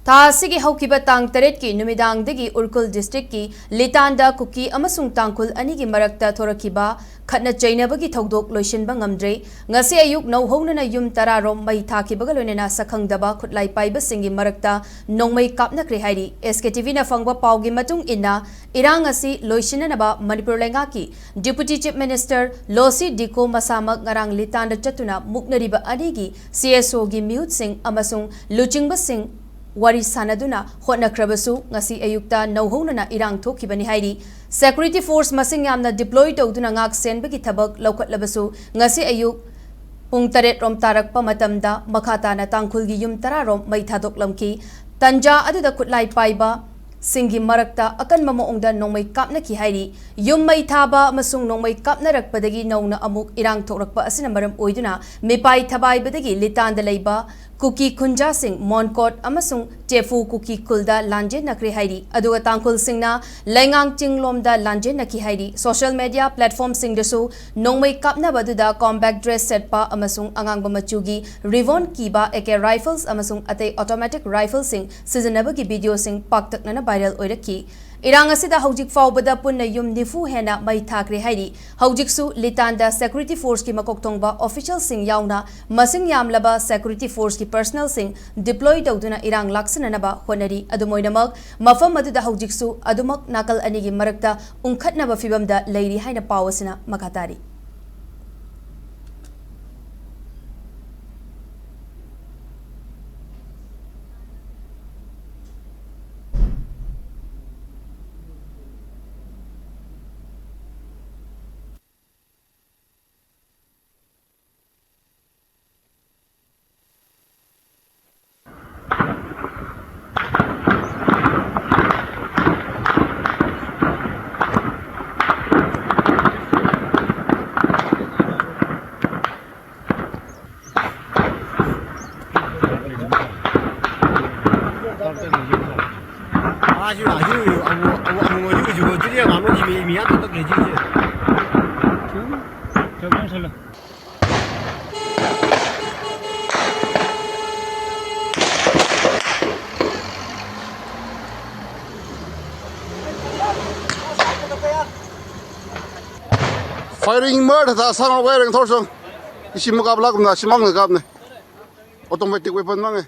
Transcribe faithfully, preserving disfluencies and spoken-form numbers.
ꯊꯥ ꯑꯁꯤꯒꯤ ꯍꯧꯈꯤꯕ ꯇꯥꯡ ꯇꯔꯦꯠꯀꯤ ꯅꯨꯃꯤꯗꯥꯡꯗꯒꯤ ꯎꯔꯈꯨꯜ ꯗꯤꯁꯇ꯭ꯔꯤꯛꯀꯤ ꯂꯤꯇꯥꯟꯗ ꯀꯨꯀꯤ ꯑꯃꯁꯨꯡ ꯇꯥꯡꯈꯨꯜ ꯑꯅꯤꯒꯤ ꯃꯔꯛꯇ ꯊꯣꯔꯛꯈꯤꯕ ꯈꯠꯅ ꯆꯩꯅꯕꯒꯤ ꯊꯧꯗꯣꯛ ꯂꯣꯏꯁꯤꯟꯕ ꯉꯝꯗ꯭ꯔꯦ꯫ ꯉꯁꯤ ꯑꯌꯨꯛ ꯅꯧꯍꯧꯅꯅ ꯌꯨꯝ ꯇꯔꯥ ꯔꯣꯝ ꯃꯩ ꯊꯥꯈꯤꯕꯒ ꯂꯣꯏꯅꯅ ꯁꯛꯈꯪꯗꯕ ꯈꯨꯠꯂꯥꯏ ꯄꯥꯏꯕꯁꯤꯡꯒꯤ ꯃꯔꯛꯇ ꯅꯣꯡꯃꯩ ꯀꯥꯞꯅꯈ꯭ꯔꯦ ꯍꯥꯏꯔꯤ꯫ ꯑꯦꯁ ꯀꯦ ꯇꯤ ꯚꯤꯅ ꯐꯪꯕ ꯄꯥꯎꯒꯤ ꯃꯇꯨꯡ ꯏꯟꯅ, ꯏꯔꯥꯡ ꯑꯁꯤ ꯂꯣꯏꯁꯤꯟꯅꯅꯕ ꯃꯅꯤꯄꯨꯔ ꯂꯩꯉꯥꯛꯀꯤ ꯗꯤꯄꯨꯇꯤ ꯆꯤꯐ ꯃꯤꯅꯤꯁꯇꯔ ꯂꯣꯁꯤ ꯗꯤꯀꯣ ꯃꯁꯥꯃꯛ ꯉꯔꯥꯡ ꯂꯤꯇꯥꯟꯗ ꯆꯠꯇꯨꯅ ꯃꯨꯛꯅꯔꯤꯕ ꯑꯅꯤꯒꯤ ꯁꯤ ꯑꯦꯁ ꯑꯣꯒꯤ ꯃꯤꯍꯨꯠꯁꯤꯡ ꯑꯃꯁꯨꯡ ꯂꯨꯆꯤꯡꯕꯁꯤꯡ ꯋꯥꯔꯤ ꯁꯥꯟꯅꯗꯨꯅ ꯍꯣꯠꯅꯈ꯭ꯔꯕꯁꯨ, ꯉꯁꯤ ꯑꯌꯨꯛꯇ ꯅꯧꯍꯧꯅꯅ ꯏꯔꯥꯡ ꯊꯣꯛꯈꯤꯕꯅꯤ ꯍꯥꯏꯔꯤ꯫ ꯁꯦꯀ꯭ꯌꯨꯔꯤꯇꯤ ꯐꯣꯔꯁ ꯃꯁꯤꯡ ꯌꯥꯝꯅ ꯗꯤꯄ꯭ꯂꯣꯏ ꯇꯧꯗꯨꯅ ꯉꯥꯛ ꯁꯦꯟꯕꯒꯤ ꯊꯕꯛ ꯂꯧꯈꯠꯂꯕꯁꯨ, ꯉꯁꯤ ꯑꯌꯨꯛ ꯄꯨꯡ ꯇꯔꯦꯠ ꯔꯣꯝ ꯇꯥꯔꯛꯄ ꯃꯇꯝꯗ ꯃꯈꯥ ꯇꯥꯅ ꯇꯥꯡꯈꯨꯜꯒꯤ ꯌꯨꯝ ꯇꯔꯥ ꯔꯣꯝ ꯃꯩ ꯊꯥꯗꯣꯛꯂꯝꯈꯤ꯫ ꯇꯟꯖꯥ ꯑꯗꯨꯗ ꯈꯨꯠꯂꯥꯏ ꯄꯥꯏꯕ ꯁꯤꯡꯒꯤ ꯃꯔꯛꯇ ꯑꯀꯟꯕ ꯃꯑꯣꯡꯗ ꯅꯣꯡꯃꯩ ꯀꯥꯞꯅꯈꯤ ꯍꯥꯏꯔꯤ꯫ ꯌꯨꯝ ꯃꯩ ꯊꯥꯕ ꯑꯃꯁꯨꯡ ꯅꯣꯡꯃꯩ ꯀꯥꯞꯅꯔꯛꯄꯗꯒꯤ ꯅꯧꯅ ꯑꯃꯨꯛ ꯏꯔꯥꯡ ꯊꯣꯛꯂꯛꯄ ꯑꯁꯤꯅ ꯃꯔꯝ ꯑꯣꯏꯗꯨꯅ ꯃꯤꯄꯥꯏ ꯊꯕꯥꯏꯕꯗꯒꯤ ꯂꯤꯇꯥꯟꯗ ꯂꯩꯕ ꯀꯨꯀꯤ ꯈꯨꯟꯖꯥꯁꯤꯡ ꯃꯣꯟꯀꯣꯠ ꯑꯃꯁꯨꯡ ꯆꯦꯐꯨ ꯀꯨꯀꯤ ꯈꯨꯜꯗ ꯂꯥꯟꯖꯦꯟꯅꯈ꯭ꯔꯦ ꯍꯥꯏꯔꯤ꯫ ꯑꯗꯨꯒ ꯇꯥꯡꯈꯨꯜꯁꯤꯡꯅ ꯂꯩꯉꯥꯡ ꯆꯤꯡꯂꯣꯝꯗ ꯂꯥꯟꯖꯦꯟꯅꯈꯤ ꯍꯥꯏꯔꯤ꯫ ꯁꯣꯁꯤꯌꯦꯜ ꯃꯤꯗꯤꯌꯥ ꯄ꯭ꯂꯦꯠꯐꯣꯔꯝꯁꯤꯡꯗꯁꯨ ꯅꯣꯡꯃꯩ ꯀꯥꯞꯅꯕ ꯑꯗꯨꯗ ꯀꯣꯝꯕꯦꯠ ꯗ꯭ꯔꯦꯁ ꯁꯦꯠꯄ ꯑꯃꯁꯨꯡ ꯑꯉꯥꯡꯕ ꯃꯆꯨꯒꯤ ꯔꯤꯕꯣꯟ ꯀꯤꯕ ꯑꯦ ꯀꯦ ꯔꯥꯏꯐꯜꯁ ꯑꯃꯁꯨꯡ ꯑꯇꯩ ꯑꯣꯇꯣꯃꯦꯇꯤꯛ ꯔꯥꯏꯐꯜꯁꯤꯡ ꯁꯤꯖꯤꯟꯅꯕꯒꯤ ꯚꯤꯗꯤꯑꯣꯁꯤꯡ ꯄꯥꯛꯇꯛꯅꯅ ꯚꯥꯏꯔꯦꯜ ꯑꯣꯏꯔꯛꯈꯤ꯫ ꯏꯔꯥꯡ ꯑꯁꯤꯗ ꯍꯧꯖꯤꯛ ꯐꯥꯎꯕꯗ ꯄꯨꯟꯅ ꯌꯨꯝ ꯅꯤꯐꯨ ꯍꯦꯟꯅ ꯃꯩ ꯊꯥꯈ꯭ꯔꯦ ꯍꯥꯏꯔꯤ꯫ ꯍꯧꯖꯤꯛꯁꯨ ꯂꯤꯇꯥꯟꯗ ꯁꯦꯀ꯭ꯌꯨꯔꯤꯇꯤ ꯐꯣꯔꯁꯀꯤ ꯃꯀꯣꯛ ꯊꯣꯡꯕ ꯑꯣꯐꯤꯁꯤꯌꯦꯜꯁꯤꯡ ꯌꯥꯎꯅ ꯃꯁꯤꯡ ꯌꯥꯝꯂꯕ ꯁꯦꯀ꯭ꯌꯨꯔꯤꯇꯤ ꯐꯣꯔꯁꯀꯤ ꯄꯔꯁꯅꯦꯜꯁꯤꯡ ꯗꯤꯄ꯭ꯂꯣꯏ ꯇꯧꯗꯨꯅ ꯏꯔꯥꯡ ꯂꯥꯛꯁꯤꯟꯅꯅꯕ ꯍꯣꯠꯅꯔꯤ꯫ ꯑꯗꯨꯝ ꯑꯣꯏꯅꯃꯛ, ꯃꯐꯝ ꯑꯗꯨꯗ ꯍꯧꯖꯤꯛꯁꯨ ꯑꯗꯨꯃꯛ ꯅꯥꯀꯜ ꯑꯅꯤꯒꯤ ꯃꯔꯛꯇ ꯎꯪꯈꯠꯅꯕ ꯐꯤꯕꯝꯗ ꯂꯩꯔꯤ ꯍꯥꯏꯅ ꯄꯥꯎ ꯑꯁꯤꯅ ꯃꯈꯥ ꯇꯥꯔꯤ꯫ Firing murder ta sang wai reng thor song. Isi mo kap lak na, si mang na kap ne. Automatic weapon mang e.